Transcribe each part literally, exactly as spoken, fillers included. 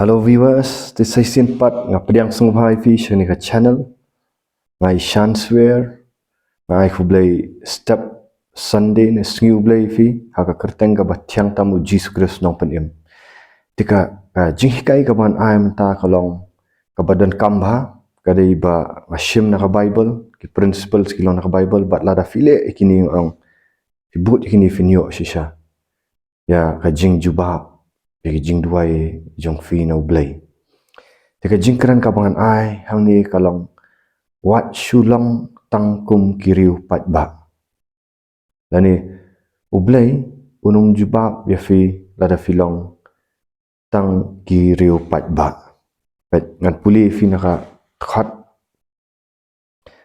Hello viewers, te sa shisien pat nga pdiang sngewbha ïa phi sha kane ka channel. Nga i Shanswer, nga ai khublei step Sunday ne sngi U Blei ïa phi, ha ka kyrteng kaba thiang tam U Jisu Khrist u nongpynim. Te ka, ka jinghikai kaba ngan ai mynta ka long kaba donkam bha, ka dei ba nga shim na ka Bible, ki principles ki long na ka Bible, bad lada phi leh ïa kine nga ong, phi bud ïa kine phin ïoh shisha ïa ka jingjubab ïa ka jingduwai jong phi na U Blei. Te ka jingkren kaba ngan ai hangne ka long, wat shu long tang kum ki riew paidbah. Lane U Blei un ym jubab ïa phi lada phi long tang ki riew paidbah. Peit, ngan pule ïa phi na ka dkhot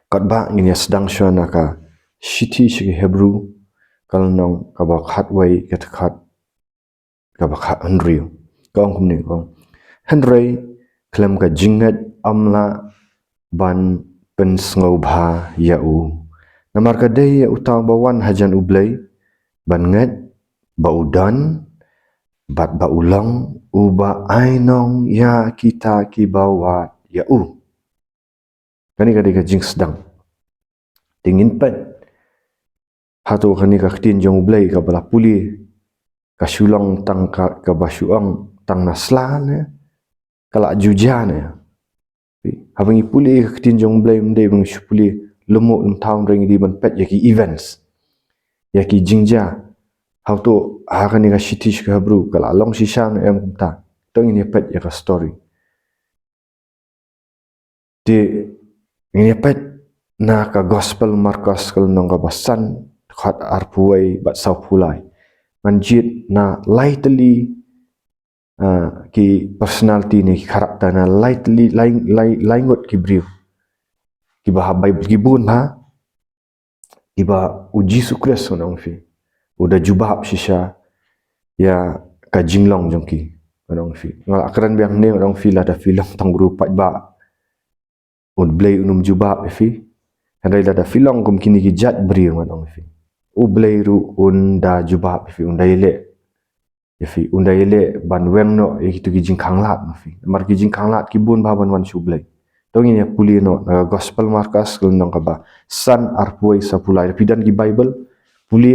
katba ngin ïa sdang shuwa na ka shithi sha ki Hebru, ka lynnong kaba khatwei, ka dkhot kaba khathynriew. Ka ong kumne, ka ong, hynrei khlem ka jingngeit ym lah ban pynsngewbha ïa u. Namar ka dei ïa uta uba wan hajan U Blei ban ngeit ba u don, bad ba u long uba ainong ïa kita kiba wad ïa u. Kane ka dei ka jingsdang. Te ngin peit hato kane ka ktien jong U Blei kaba la pule, ka shu long tang ka, kaba shu ong tang na sla ne ka la ju jia ne. Haba ngi pule ka ktien jong U Blei, ym dei ba ngi shu pule lum mo lum thaw, hynrei ngi dei ban peit ïa ki events, ïa ki jingjia. Hato ha kane ka shithi sha ki Hebru ka la long shisha ne em kumta? To ngin ïa peit ïa ka story. Te ngin ïa peit na ka Gospel Markos, ka lynnong kaba san, dkhot arphew wei bad sawphew lai. Ngan jied na lai tylli, ah, ki personality ne ki character, na lai tylli, lai, lai, lai ngut ki briew kiba ha Bible ki bun bha, kiba U Jisu Khrist, ngan ong ïa phi, u da jubab shisha ïa ka jinglong jong ki, ngan ong ïa phi. Nga la kren biang hangne, ngan ong ïa phi, lada phi long tang u riew paidbah, U Blei un ym jubab ïa phi. Hynrei lada phi long kum kine ki jait briew, ngan ong ïa phi, U Blei ruh un da jubab ïa phi, un da ïaleh ïa phi, un da ïaleh ban weng noh ïa kito ki jingkhanglad ma phi. Namar ki jingkhanglad ki bun bha ban wan sha U Blei. To ngin ïa pule noh na ka Gospel Markos, ka lynnong kaba san, arphew wei sawphew lai. Lada phi don ki Bible, pule,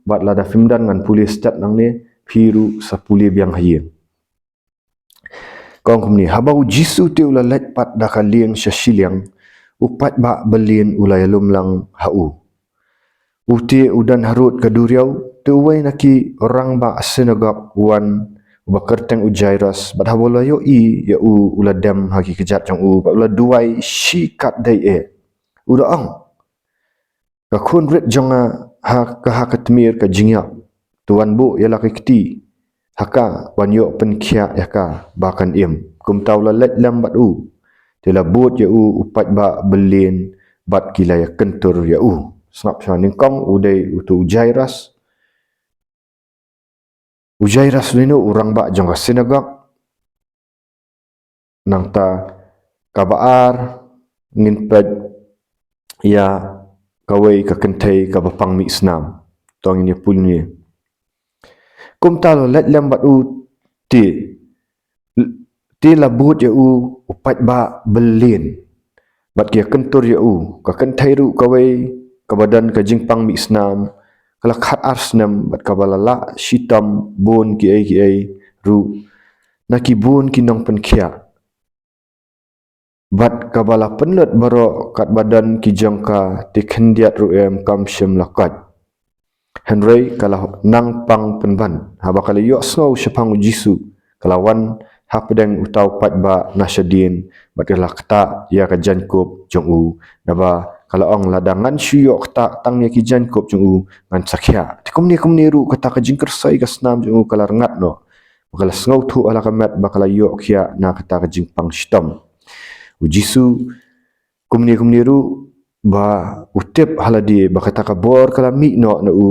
bad lada phim don, ngan pule step nangne, phi ruh sa pule biang ha ïing. Ka ong kumne, haba U Jisu te u la leit pat da ka lieng sha shiliang, u paidbah byllien u la ïalum lang ha u. U te u don harud ka duriaw, te uwei na ki rangbah synagog u wan, uba kyrteng u Jairus, bad haba u la ïohi ïa u, u la dem ha ki kjat jong u, bad u la duwai shikatdei eh. U da ong, ka khun rit jong nga ha ka, ha ka tmier ka jingïap. To wan buh ïa la ka kti ha ka ban ïoh pynkhiah ïa ka ba kan im. Kumta u la leit lem bad u. Te la bud ïa u u paidbah byllien bad ki la ïakyntur ïa u. Sngap shuwa, nyngkong u dei uto u Jairus. U Jairus u dei uno u rangbah jong ka synagog. Nangta kaba ar ngin peit ïa kawei ka kynthei kaba pang mih snam. To ngin ïa pule. Kumta la leit lem bad u te, te la bud ïa u u paidbah byllien bad ki ïakyntur ïa u. Ka kynthei ruh kawei kaba don ka jingpang mih snam, ka la khatar snem bad kaba la lah shitom bun kiei kiei ruh na ki bun ki nongpynkhiah. Bad kaba la pynlut baroh katba don ki jong ka, te khyndiat ruh em kam shym la koit. Hynrei ka la nang pang pynban. Haba ka la ïohsngew shaphang U Jisu, ka la wan hapdeng uta u paidbah na shadien, bad ka la ktah ïa ka jaiñkup jong u. Naba ka la ong, lada ngan shu ïoh ktah tang ïa ki jaiñkup jong u, ngan sa khiah. Te kumne kumne ruh kata ka jingkyrsoi ka snam jong u ka la rngat noh. Ba ka la sngewthuh ha la ka met ba ka la ïoh khiah na kata ka jingpang shitom. U Jisu kumne kumne ruh ba u tip ha lade ba kata ka bor ka la mih noh na u.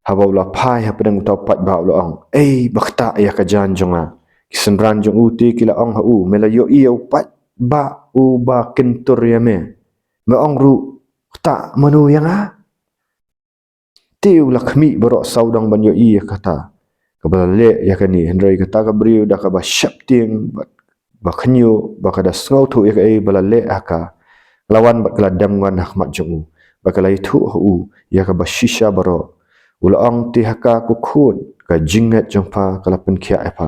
Haba u la phai hapdeng uta u paidbah u la ong, "Ei, ba ktah ïa ka jaiñ jong nga." Ki synran jong u te ki la ong ha u, "Me la ïohi ïa u paidbah uba kyntur ïa me, me ong ruh, 'Ktah mano ïa nga?'" Te u la khmih baroh sawdong ban ïohi ïa kata. kaba la leh ïa kane. Hynrei kata ka briew da kaba sheptieng bad ba khynñiuh, ba ka da sngewthuh ïa kaei ba la leh ha ka, ka la wan bad ka la dem ngon ha khmat jong u, bad ka la ïathuh ha u ïa kaba shisha baroh. U la ong, te ha ka, ko khun, ka jingngeit jong pha ka la pynkhiah ïa pha.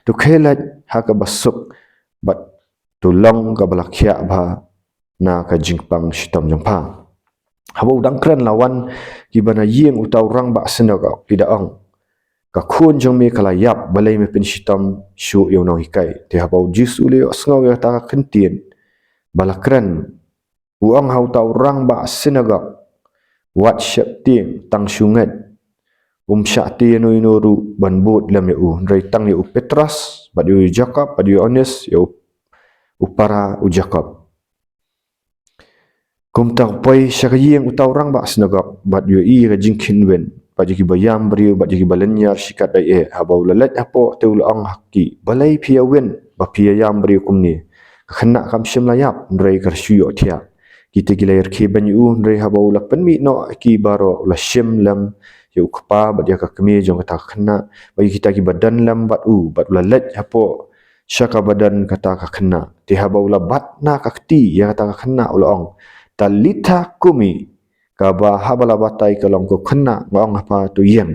To khie leit ha kaba suk, bad to long kaba la khiah bha na ka jingpang shitom jong pha. Haba u dang kren la wan kiba na ïing uta u rangbah synagog, ki da ong, ka khun jong me ka la ïap, balei me pynshitom shuh ïa u nonghikai? Te haba u Jisu u la ïohsngew ïa kata ka ktien ba la kren, u ong ha uta u rangbah synagog, wat sheptieng, tang shu ngeit. Um shah tei ïano ïano ruh ban bud lem ïa u, hynrei tang ïa u Petros, bad ïa u Jakob, bad ïa u Ïoannis, ïa u, u para u Jakob. Kumta u poi sha ka ïing uta u rangbah synagog, bad u ïohi ïa ka jingkynwin, bad ïa kiba ïam briew, bad ïa kiba lynñiar shikatdei eh. Haba u la leit hapoh, te u la ong ha ki, balei phi ïawin, ba phi ïa ïam briew kumne? Ka khynnah kam shym la ïap, hynrei ka shu ïohthiah. Kita ki la ïarkhie beiñ ïa u, hynrei haba u la pynmih noh ïa ki baroh, u la shim lem ïa u kpa bad ïa ka kmie jong kata ka khynnah, bad ïa kita kiba don lem bad u, bad u la leit hapoh sha kaba don kata ka khynnah. Te haba u la bat na ka kti ïa kata ka khynnah, u la ong, Talitha kumi, kaba haba la batai ka long, ko khynnah, nga ong ha pha, to ïeng.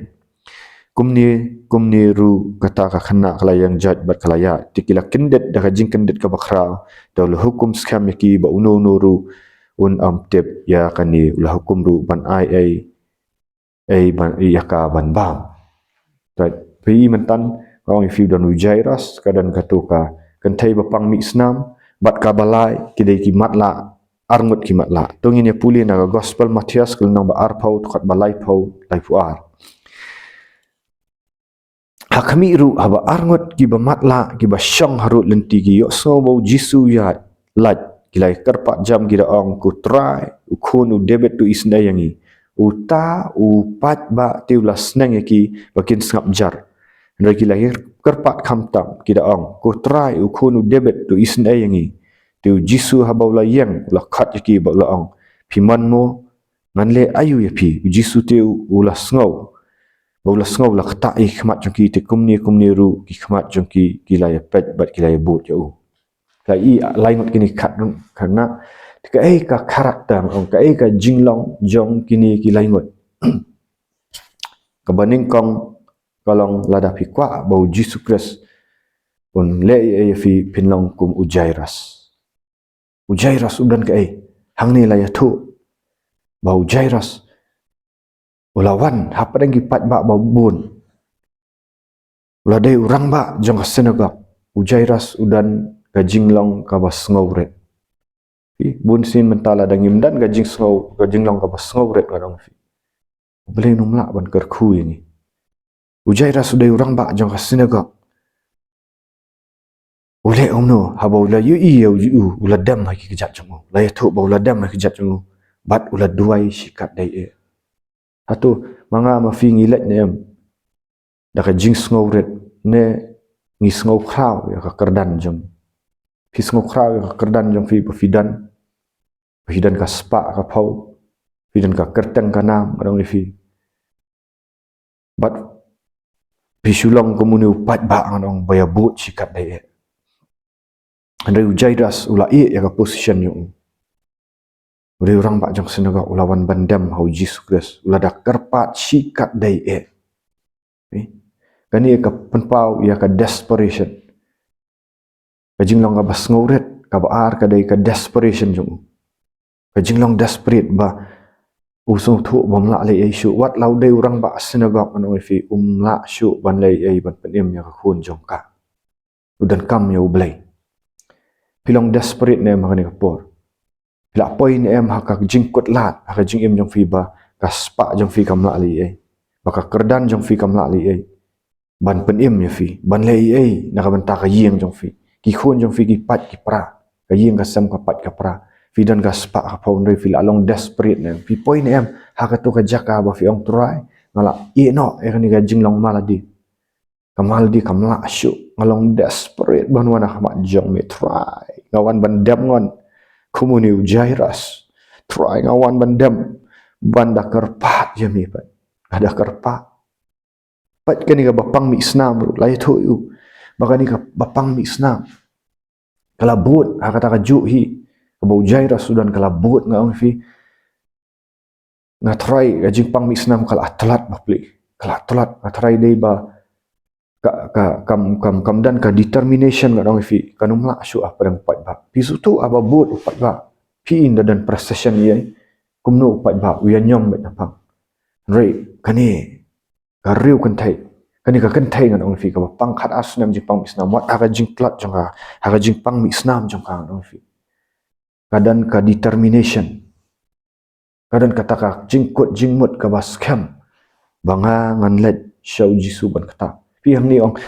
Kumne, kumne ruh kata ka khynnah ka la ïeng jait bad ka la ïaid. Te ki la kyndit da ka jingkyndit kaba khraw, te u la hukum skhem ïa ki ba uno uno ruh un ym tip ïa kane, u la hukum ruh ban ai ei, ei ban, ïa ka ban bam. Te phi i mynta, nga ong ïa phi, don u Jairus, ka don kato ka kynthei ba pang mih snam, bad kaba lai, ki dei ki matlah, arngut ki matlah. To ngin ïa pule na ka Gospel Mathaios, ka lynnong ba arphew, dkhot ba laiphew, laiphew ar. Ha khmih ruh, haba arngut kiba matlah, kiba shong harud lynti ki ïohsngew ba u Jisu u ïaid, lait, ki la ïa kyrpad jam, ki da ong, Ko Trai, u khun u David, to isynei ïa ngi. Uta u paidbah te u la sneng ïa ki ba kin sngap jar. Hynrei ki la ïa kyrpad khamtam, ki da ong, Ko Trai, u khun u David, to isynei ïa ngi. Te u Jisu haba u la ïeng, u la khot ïa ki bad u la ong, Phi mon mo ngan leh aïu ïa phi? U Jisu te u la sngew, ba u la sngew la ktah ïa ki khmat jong ki, te kumne kumne ruh ki khmat jong ki ki la ïa peit bad ki la ïa bud ïa u. Ka i lai ngut kine ki khynnah, te kaei ka character, ong, kaei ka jinglong jong kine ki lai ngut. Kaba nyngkong ka long, lada phi kwah ba u Jisu Khrist un leh ei ei ïa phi, phin long kum u Jairus. U Jairus u don kaei? Hangne la ïathuh ba u Jairus u la wan hapdeng ki paidbah ba bun. U la dei u rangbah jong ka synagog. U Jairus u don ka jinglong kaba sngewrit. Phi, bun sien mynta lada ngim don ka jingsngew, ka jinglong kaba sngewrit, nga ong ïa phi, U Blei um lah ban kyrkhu ïa ngi. U Jairus u dei u rangbah jong ka synagog. U leh kumno? Haba u la ïohi ïa u, u la dem ha ki kjat jong u, la ïathuh ba u la dem ha ki kjat jong u, bad u la duwai shikatdei eh. Hato ma nga ma phi ngi leit ne em da ka jingsngewrit, ne ngi sngewkhraw ïa ka kyrdan jong, phi sngewkhraw ïa ka kyrdan jong phi, ba phi don, ba phi don ka spah ka phew, phi don ka kyrteng ka nam, nga ong ïa phi, bad phi shu long kum une u paidbah, nga ong, ba ïa bud shikatdei eh? Hynrei u Jairus u la ïeh ïa ka position jong u. U dei u rangbah jong synagog, u la wan ban dem ha u Jisu Khrist, u la da kyrpad shikatdei eh. Phi, kane ka pynpaw ïa ka desperation. Ka jinglong kaba sngewrit kaba ar ka dei ka desperation jong u. Ka jinglong desperate ba u sngewthuh ba um lah leh ei ei shuh. Wat la u dei u rangbah synagog, nga ong ïa phi, um lah shuh ban leh ei ei ban pynim ïa ka khun jong ka. U donkam ïa U Blei. Phi long desperate ne em ha kane ka por? Phi la poi ne em ha ka jingkut lad ha ka jingim jong phi ba ka spah jong phi kam lah leh ei ei, ba ka kyrdan jong phi kam lah leh ei ei ban pynim ïa phi, ban leh ei ei na ka bynta ka ïing jong phi, ki khun jong phi ki pait ki pra, ka ïing ka sem ka pait ka pra? Phi don ka spah ka phew, hynrei phi la long desperate ne em? Phi poi ne em ha kato ka jaka ba phi ong, Trai, nga la ïeh noh ïa kane ka jinglong maladi. Ka maladi kam lah shuh, nga long desperate ban wan ha khmat jong me, Trai. Nga wan ban dem ngon kum une u Jairus, Trai, nga wan ban dem, ban da kyrpad ïa me pat. Nga da kyrpad. Pat kane kaba pang mih snam ruh, la ïathuh ïa u ba kane kaba pang mih snam ka la bud ha kata ka juh hi, kaba u Jairus u don, ka la bud, nga ong ïa phi. Nga tharai ka jingpang mih snam ka la tlot bapli, ka la tlot. Nga tharai dei ba ka, ka, kam, kam, kam don ka determination, nga ong ïa phi, kan ym lah shuh ha pdeng u paidbah. Phi sngewthuh, haba bud u paidbah, phi i da don procession ïa, kumno u paidbah u ïa ñiom beit na pang. Hynrei kane ka riew kynthei, kane ka kynthei, ngan ong ïa phi, kaba pang khatar snem jingpang mih snam, wat ha ka jingtlot jong ka, ha ka jingpang mih snam jong ka, ngan ong ïa phi, ka don ka determination, ka don kata ka jingkut jingmut kaba skhem ba nga ngan leit sha u Jisu ban ktah. Phi, hangne ong,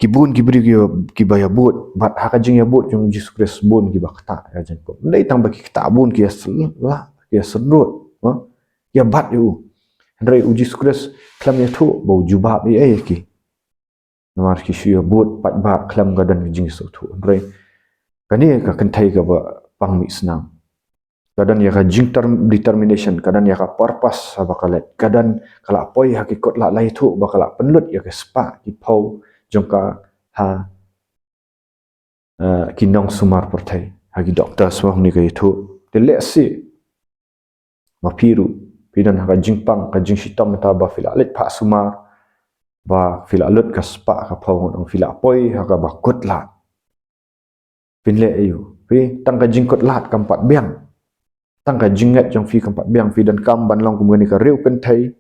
ki bun ki briew ki, kiba ïa bud, bad ha ka jingïabud jong u Jisu Khrist bun kiba ktah ïa ka jingkut. Ym dei tang ba ki ktah, bun ki ïa sla, ki ïa sngewthuh, ha? Ki ïa bat ïa u. Hynrei u Jisu Khrist khlem ïathuh ba u jubab ïa, ïa ki. Namar ki shu ïa bud paidbah khlem ka don ka jingsngewthuh. Hynrei kane ka kynthei kaba pang mih snam, ka don ïa ka jingter-, determination, ka don ïa ka purpose haba ka leit. Ka don, ka la poi ha ki kutlad, la ïathuh ba ka la pynlut ïa ka spah ki phew jong ka ha, eh, ki nongsumar pyrthei, ha ki doctors, mo, hangne ka ïathuh. Te lehse ma phi ruh phi don ha ka jingpang, ka jingshitom mynta ba phi la leit phah sumar, ba phi la lut ka spah ka phew, ngan ong, phi la poi ha kaba kutlad. Phin leh aïu? Phi, tang ka jingkutlad kam pat biang, tang ka jingngeit jong phi kam pat biang. Phi donkam ban long kum kane ka riew kynthei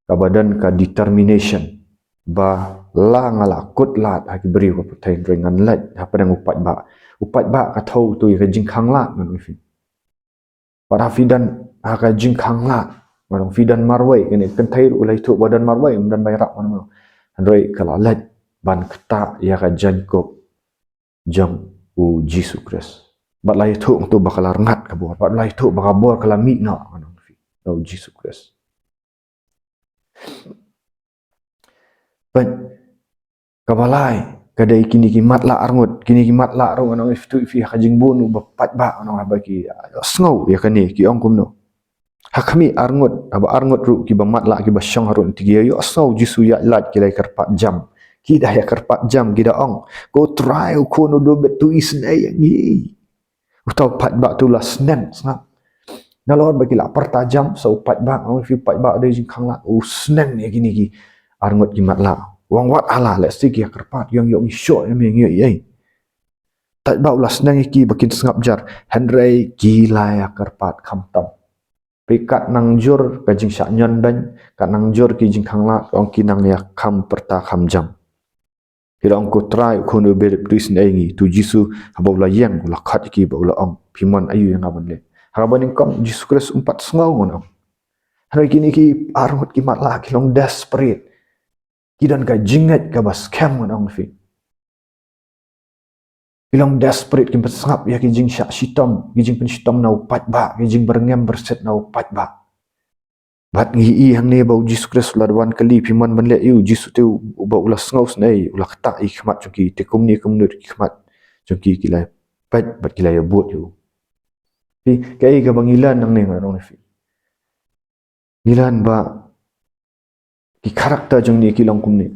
kaba don ka determination ba la nga la kutlad ha ki briew ka pyrthei, hynrei ngan leit ha pdeng u paidbah. U paidbah ka thew to ïa ka jingkhanglad, ngan ong ïa phi. Pat ha phi don ha ka jingkhanglad, ngan ong, phi don marwei, kane ka kynthei ruh la ïathuh ba don marwei, ym don ba ïarap, ngan ong. Hynrei ka la leit ban ktah ïa ka jaiñkup jong u Jisu Khrist. Bad la ïathuh to ba ka la rngat ka bor, bad la ïathuh ba ka bor ka la mih noh, ngan ong ïa phi, na u Jisu Khrist. Peit, kaba lai ka dei kine ki matlah arngut, kine ki matlah arngut, ngan ong ïa phi, ha ka jingbun u paidbah, ngan ong, haba ki ïohsngew ïa kane, ki ong kumno? Ha khmih arngut, haba arngut ruh kiba matlah, kiba shong harud lynti, ki ïohsngew u Jisu ïaid lait, ki la ïa kyrpad jam. Ki da ïa kyrpad jam, ki da ong, "Ko Trai, u Khun u Dabid, to isynei ïa ngi." Uta u paidbah te u la sneng, sngap. Nalor ba ki la pyrta jam, sa u paidbah, ngan ong ïa phi, u paidbah u dei jingkhanglad, u sneng ïa kine ki arngut ki matlah. U ong, "Wat hala, lehse ki ïa kyrpad, ïa ngi, ïoh ngi shoh ïa me, ngi ïoh ei." Paidbah u la sneng ïa ki ba kin sngap jar, hynrei ki la ïa kyrpad khamtam. Phi, kat nang jur ka jingshah ñion beiñ, kat nang jur ki jingkhanglad, ong, ki nang ïa kham pyrta kham jam. Ki la ong, "Ko Trai, u Khun u Dabid, to isynei ïa ngi." Te u Jisu haba u la ïeng, u la khot ïa ki bad u la ong, "Phi mon aïu ïa nga ban leh?" Ha kaba nyngkong u Jisu Khrist um pat sngew, ngan ong. Hynrei kine ki arngut ki matlah ki long desperate. Ki don ka jingngeit kaba skhem, ngan ong ïa phi. Ki long desperate, kim pat sngap ïa ki jingshah shitom, ki jingpynshitom na u paidbah, ki jingbyrngem byrsit na u paidbah. Bad ngi i hangne ba u Jisu Khrist u la wan kylli, "Phi mon ban leh aïu?" U Jisu te u, uba u la sngewsynei, u la ktah ïa ki khmat jong ki, te kumne kumne ki khmat jong ki ki la peit bad ki la ïa bud ïa u. Phi, kaei kaba ngi learn nangne, ngan ong ïa phi? Ngi learn ba ki character jong kine ki long kumne.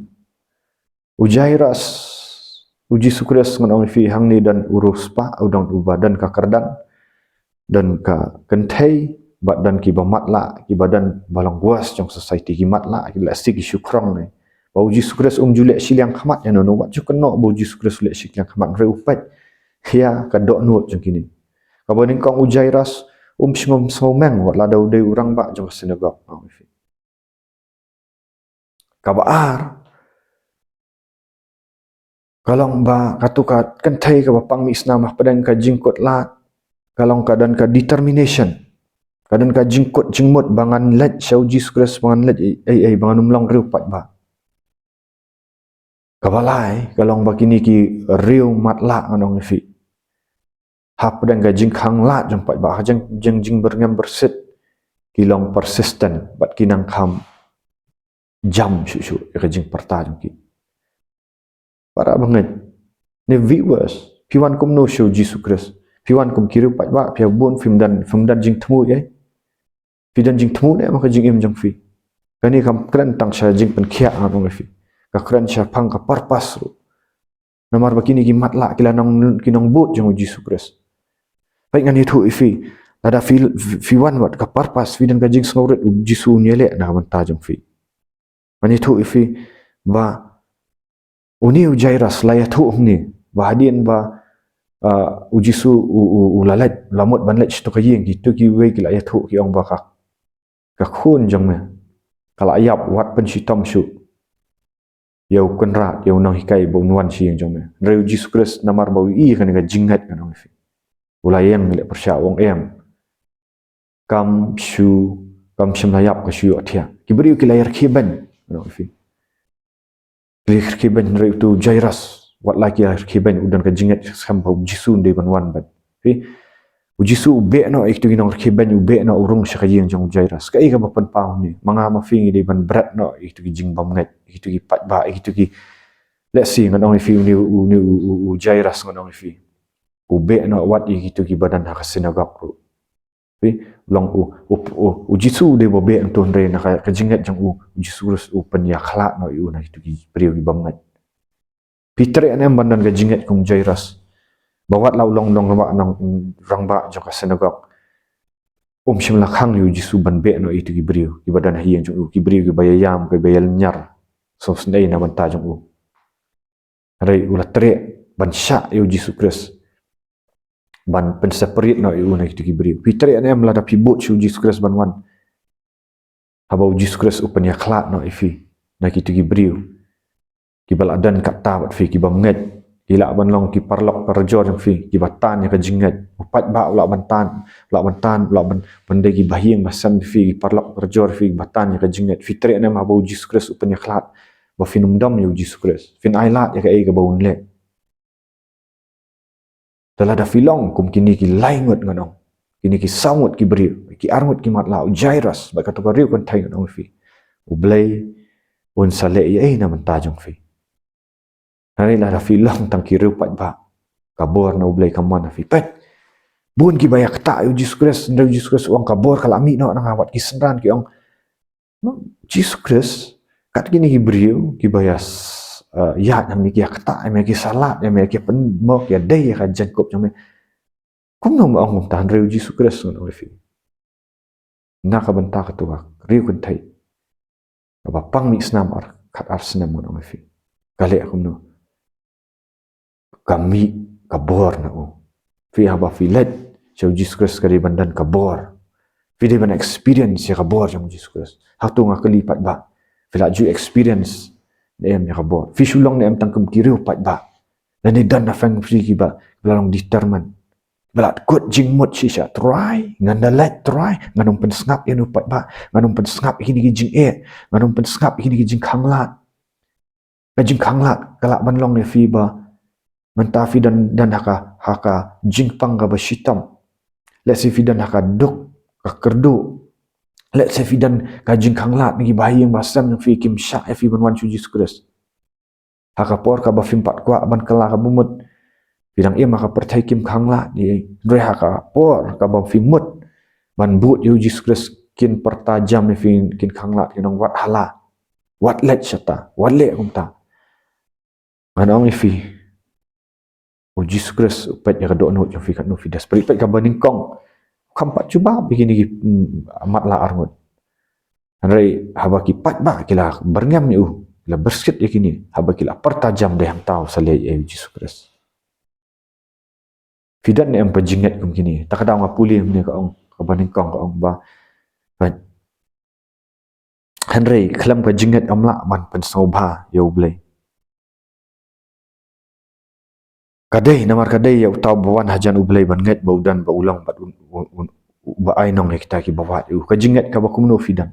U Jairus, u Jisu Khrist, ngan ong ïa phi, hangne don u riewspah, u don uba don ka kyrdan, don ka kynthei, bad don kiba matlah, kiba don ba long worst jong society, ki matlah, ki lehse ki shu khrong ne. Ba u Jisu Khrist um ju leh shiliang khmat ïano, wat ju kynnoh ba u Jisu Khrist u leh shiliang khmat, hynrei u peit ïa ka dohnud jong kine. Kaba nyngkong u Jairus um shym sngewmeng wat lada u dei u rangbah jong ka synagog, ngan ong ïa phi. Kaba ar, ka long ba katu ka kynthei kaba pang mih snam, hapdeng ka jingkutlad, ka long ka don ka determination, ka don ka jingkut jingmut ba ngan leit sha u Jisu Khrist, ba ngan leit ei ei, ba ngan ym long riewpaidbah. Kaba lai, ka long ba kine ki riew matlah, ngan ong ïa phi, hapdeng ka jingkhanglad jong paidbah, ha jing, jing, jingbyrngem byrsit, ki long persistent bad ki nang kham jam shuh shuh ïa ka jingpyrta jong ki. Para bangeit, ne viewers, phi wan kumno sha u Jisu Khrist? Phi wan kum ki riewpaidbah, phi ïa bun, phim don, phim don jingthmu ei? Phi don jingthmu ne ha ka jingim jong phi? Kane kam kren tang sha jingpynkhiah, ngan ong ïa phi. Ka kren shaphang ka purpose ruh. Namar ba kine ki matlah ki la nong, ki nongbud jong u Jisu Khrist. Peit, ngan ïathuh ïa phi, lada phi, phi wan wat ka purpose, phi don ka jingsngewrit, u Jisu un ïaleh na ka bynta jong phi. Ngan ïathuh ïa phi ba une u Jairus la ïathuh hangne ba hadien ba, ah, u Jisu u, u, u la leit, la mut ban leit sha katu ka ïing, kito kiwei ki la ïathuh, ki ong ba ka, ka khun jong me ka la ïap, wat pynshitom shuh ïa u kynrad, ïa u nonghikai ba un wan sha ïing jong me. Hynrei u Jisu Khrist, namar ba u ïohi ïa kane ka jingngeit, ngan ong ïa phi, u la ïeng leh pyrshah, u ong, em, kam shu, kam shym la ïap, ka shu ïohthiah. Ki briew ki la ïa rkhie beiñ, ngan ong ïa phi. Ki la ïa rkhie beiñ, hynrei utu u Jairus, wat la ki ïa rkhie beiñ, u don ka jingngeit skhem ba u Jisu un dei ban wan bad. Phi, u Jisu u beh noh ïa kitu ki nongrkhie beiñ, u beh noh, u rung sha ka ïing jong u Jairus. Kaei kaba pynpaw hangne? Ma nga ma phi ngi dei ban bret noh ïa kitu ki jingbymngeit, ïa kitu ki paidbah, ïa kitu ki, let's see, ngan ong ïa phi, une, une u, u, u Jairus, ngan ong ïa phi, u beh noh wat ïa kitu kiba don ha ka sinagog ruh. Phi, long u, u, u, u Jisu u dei ba beh hangto, hynrei na ka, ka jingngeit jong u, u Jisu Khrist u pynïakhlad noh ïa u na kitu ki briew ki bymngeit. Phi treh ne em ban don ka jingngeit kum u Jairus, ba wat la u long nongrangbah, nong, rangbah jong ka sinagog, um shym la khang ïa u Jisu ban beh noh ïa kitu ki briew kiba don ha ïing jong u, ki briew kiba ïa ïam, kiba ïa lynñiar sngewsynei na bynta jong u. Hynrei u la treh ban shah ïa u Jisu Khrist, ban pynseparate noh ïa u na kitu ki briew. Phi treh ne em lada phi bud sha u Jisu Khrist ban wan, haba u Jisu Khrist u pynïakhlad noh ïa phi na kitu ki briew kiba la don katta bad phi, ki bymngeit, ki lah ban long ki paralok parajor jong phi, kiba tan ïa ka jingngeit. U paidbah u lah ban tan, u lah ban tan, u lah ban, ban dei kiba ha ïing ba sem ïa phi, ki paralok parajor phi, kiba tan ïa ka jingngeit. Phi treh ne em haba u Jisu Khrist u pynïakhlad ba phin ym dom ïa u Jisu Khrist, phin ailad ïa kaei kaba un leh? Te lada phi long kum kine ki lai ngut, ngan ong, kine ki saw ngut ki briew, ki ar ngut ki matlah, u Jairus bad kato ka riewkynthei, ngan ong ïa phi, U Blei un sa leh ei ei na bynta jong phi. Hynrei lada phi long tang ki riewpaidbah, ka bor na U Blei kam wan ha phi. Peit, bun kiba ïa ktah ïa u Jisu Khrist, hynrei u Jisu Khrist u ong, ka bor ka la mih noh na nga. Wat ki synran ki ong, ma u Jisu Khrist, kat kine ki briew kiba ïa s-, eh, ïaid hangne, ki ïa ktah ïa me, ki salad ïa me, ki pynmok ïa dei ïa ka jaiñkup jong me. Kumno me ong kumta? Hynrei u Jisu Khrist, ngan ong ïa phi, na ka bynta kato ka riewkynthei kaba pang mih snam ar, khat ar snem, ngan ong ïa phi, ka leh kumno? Ka mih ka bor na u. Phi, haba phi leit sha u Jisu Khrist ka dei ban don ka bor. Phi dei ban experience ïa ka bor jong u Jisu Khrist. Hato, nga kylli paidbah, phi la ju experience ne em ïa ka bor? Phi shu long ne em tang kum ki riewpaidbah? Lane don na pdeng phi kiba, kiba la long determined, ba la kut jingmut shisha, Trai, ngan da leit Trai, ngan ym pynsngap ïa une u paidbah, ngan ym pynsngap ïa kine ki jingeh, ngan ym pynsngap ïa kine ki jingkhanglad. Ka jingkhanglad ka lah ban long ïa phi ba mynta phi don, don ha ka, ha ka jingpang kaba shitom. Let's say phi don ha ka duk ka kyrduh. Let's say phi don ka jingkhanglad na ki bahaïing bahasem jong phi, kim shah ïa phi ban wan sha u Jisu Khrist. Ha ka por kaba phim pat kwah ban kylla kaba mut, phi dang im ha ka pyrthei, kim khanglad ïa phi. Hynrei ha ka por kaba phi mut ban bud ïa u Jisu Khrist, kin pyrta jam ïa phi, kin khanglad, kin ong, wat hala, wat leit shata, wat leh kumta. Ngan ong ïa phi, u Jisu Khrist u peit ïa ka dohnud jong phi, katno phi desperate. Peit, kaba nyngkong, kam pat jubab ïa kine ki, mm, matlah arngut. Hynrei haba ki paidbah ki la byrngem ïa u, ki la byrskit ïa kine, haba ki la pyrta jam, dei hangta u sa leh ïa u Jisu Khrist. Phi don ne em ka jingngeit kum kine? Ta ka daw nga pule mynne, ka ong, kaba nyngkong ka ong ba, peit, hynrei khlem ka jingngeit ym lah ban pynsngewbha ïa U Blei. Ka dei, namar ka dei ïa uta uba wan hajan U Blei ban ngeit ba u don, ba u long bad un, un, un, ba ai nong ïa kita kiba wad ïa u. Ka jingngeit kaba kumno phi don?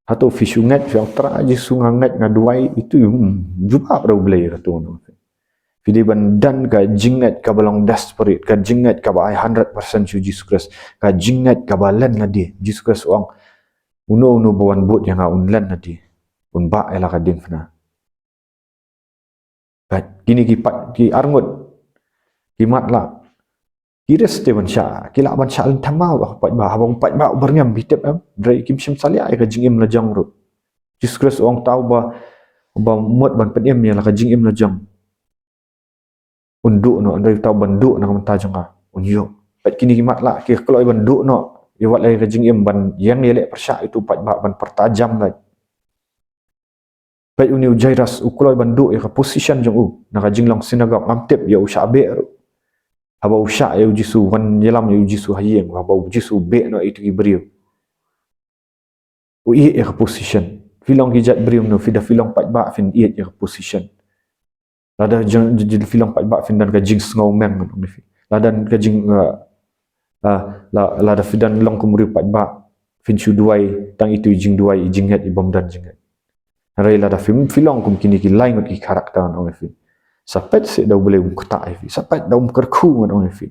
Hato phi shu ngeit, phi ong, Trai Jisu, nga ngeit, nga duwai, itu, hmm, jubab da U Blei ïa kato, no? Phi dei ban don ka jingngeit kaba long desperate, ka jingngeit kaba ai hundred percent sha u Jisu Khrist, ka jingngeit kaba len lade. Jisu Khrist u ong, uno uno ba wan bud ïa nga un len lade, un bah ïa la ka diengphna. Peit, kine ki pat, ki arngut, ki matlah, ki riewstad ban shah, ki lah ban shah lynthama, haba u paidbah, haba u paidbah u byrngem, phi tip em, hynrei kim shym salia ïa ka jingim la jong ruh. Jisu Khrist u ong, uta uba, uba mut ban pynim ïa la ka jingim la jong, un duh noh, hynrei uta uban duh na ka bynta jong nga, un ïoh. Peit, kine ki matlah ki kloi ban duh noh ïa wat la ka jingim, ban ïeng ïaleh pyrshah ïa utu u paidbah, ban pyrta jam lait. Peit, une u Jairus u kloi ban duh ïa ka position jong u na ka jinglong synagogue, ngam tip ïa u shah beh ruh. Haba u shah ïa u Jisu, wan ïalam ïa u Jisu ha ïing, haba u Jisu u beh noh ïa itu ki briew, u ïeh ïa ka position. Phi long ki jait briew mano, phi da phi long paidbah phin ïeit ïa ka position. Lada jong, jong, jong phi long paidbah phin don ka jingsngew meng, ngan ong ïa phi. Lada ka jing, uh, uh, la, lada phi don long kum u briew paidbah, phin shu duwai tang itu i jingduwai, i jingngeit i bym don jingngeit. Hynrei lada phi, phi long kum kine ki lai ngut ki character, ngan ong ïa phi, sa peit seh da U Blei um ktah ïa phi, sa peit da um kyrkhu, ngan ong ïa phi.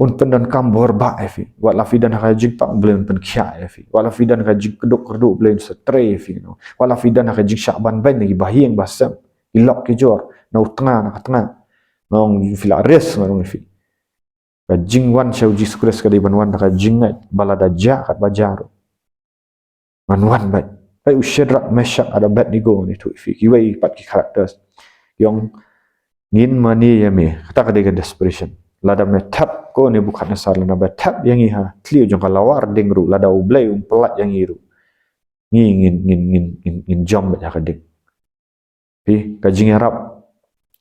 Un pyndonkam bor bah ïa phi. Wat la phi don ha ka jingpang, U Blei un pynkhiah ïa phi. Wat la phi don ha ka jingkdup kyrduh, U Blei un sa trei ïa phi, ngan ong. Wat la phi don ha ka jingshah ban beiñ na ki bahaïing bahasem, ki lok ki jor, na u tnga na ka tnga, ngan ong, phi la risk, ngan ong ïa phi. Ka jingwan sha u Jisu Khrist ka dei ban wan da ka jingngeit ba lada jia katba jia ruh, ngan wan beit. Peit, u Shadrak, Meshak, bad Abednego, ngan ïathuh ïa phi, kiwei pat ki characters, ki ong, ngin mane ïa me. Kata ka dei ka desperation. Lada me thep, ko Nebukadnesar, lada me thep ïa ngi ha thliew jong ka lawar ding ruh, lada U Blei um pyllait ïa ngi ruh, ngi, ngin, ngin, ngin, ngin, ngin jam beit ha ka ding. Phi, ka jingïarap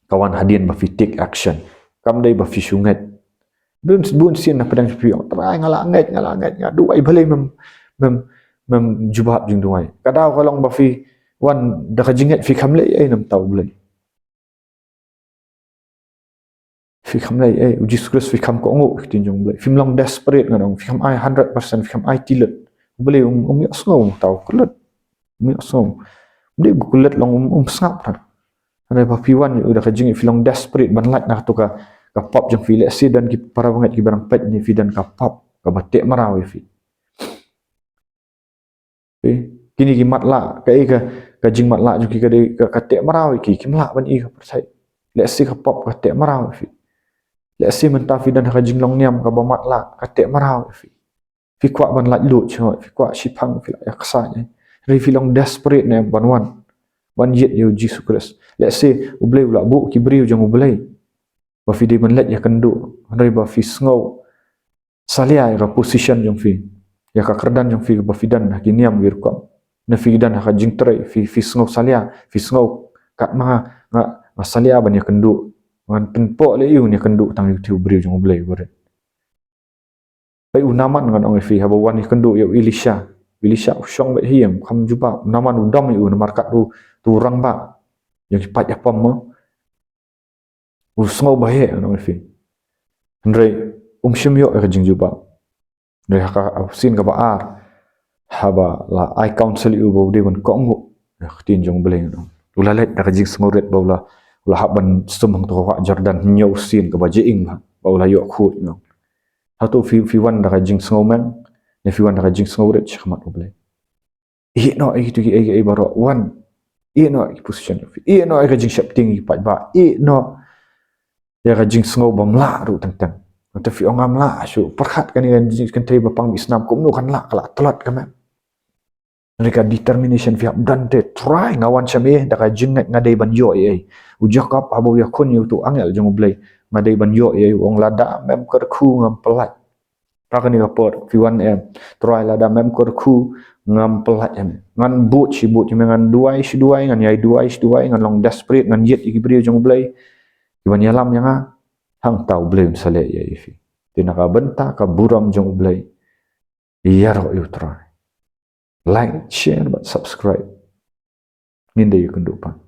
ka wan hadien ba phi take action. Kam dei ba phi shu ngeit. Bun, bun sien na pdeng phi ong, Trai, nga la ngeit, nga la ngeit, nga duwai, balei mem, mem, mem jubab jingduwai? Ka daw ka long ba phi wan da ka jingngeit, phi kham leh ei na ka bynta U Blei. Phi kham leh ei, eh, u Jisu Khrist phi kham kohnguh, ka ktien jong U Blei. Phim long desperate, ngan ong, phi kham ai hundred percent, phi kham ai tylli. U Blei um, um ïohsngew, tau kyllut. Um ïohsngew. Um dei ba kyllut long, um, um sngap, ha. Hynrei ba phi wan ïa u da ka jingngeit, phi long desperate ban lait na kato ka, ka pop jong phi. Lehse don ki para bangeit kiba dang peit ne phi don ka pop kaba teh mraw ïa phi. Phi, kine ki matlah, kaei ka, ka jingmatlah jong ki, ka dei ka, ka teh mraw ïa ki, kim lah ban ïoh ka pyrthei. Lehse ka pop ka teh mraw ïa phi. Lehse mynta phi don ha ka jinglong niam kaba matlah, ka teh mraw ïa phi. Phi kwah ban laitluid, phi kwah shiphang, phi la ïaksaid, eh. Hynrei phi long desperate ne ban wan, ban ïeit ïa u Jisu Khrist. Lehse U Blei u la buh ki briew jong U Blei ba phi dei ban leit ïakynduh, hynrei ba phi sngew salia ïa ka position jong phi, ïa ka kyrdan jong phi ba phi don ha ki niam ki rukom. Ne phi don ha ka jingtrei, phi, phi sngew salia, phi sngew katba nga, nga, nga salia ban ïakynduh, ngan pynpoh leh ïa u ban ïakynduh tang ïa uto u briew jong U Blei ba rit. Peit, u Naaman, ngan ong ïa phi, haba u wan ïakynduh ïa u Elisha. U Elisha u shong beit ha ïing, kham jubab. U Naaman u dom ïa u namar kat u, uto u rangbah jong ki paid ïapom mo. U sngew ba heh, ngan ong ïa phi. Hynrei um shym ïoh ïa ka jingjubab. Hynrei ha ka sien kaba ar, haba la ai counsel ïa u ba u dei ban kohnguh ïa ka ktien jong U Blei, ngan ong, u la leit da ka jingsngewrit ba u la, u la hap ban sum hangto ha ka wah Jordan hynñiew sien kaba jingim ba, ba u la ïoh khuid, ngan ong. Hato phi, phi wan da ka jingsngew meng, ne phi wan da ka jingsngewrit shakhmat U Blei? Ïeh noh ïa kito kiei kiei baroh, wan. Ïeh noh ïa ki position jong phi. Ïeh noh ïa ka jingsheptieng ïa ki paidbah. Ïeh noh ïa ka jingsngew bym lah ruh teng teng. Nangta phi ong ngam lah shuh. Pyrkhat kane ka jingkynthei ba pang mih snam, kumno kan lah, ka la tlot ka met. Hynrei ka determination phi hap don te, Trai, nga wan sha me da ka jingngeit, nga dei ban ïoh ei ei. U Jakob haba u ïakhun ïa uto u angel jong U Blei, nga dei ban ïoh ei ei, u ong lada mem kyrkhu ngam pyllait. Ka kane ka por phi wan em, Trai, lada mem kyrkhu ngam pyllait em. Ngan bud shi bud ïa me, ngan duwai shi duwai, ngan ïai duwai shi duwai, ngan long desperate, ngan ïeit ïa ki briew jong U Blei kiban ïalam ïa nga, hangta U Blei un sa leh ei ei ïa phi. Te na ka bynta ka burom jong U Blei, ïaroh ïa U Trai. Like, share bad subscribe. Ngin da ïakynduh pat.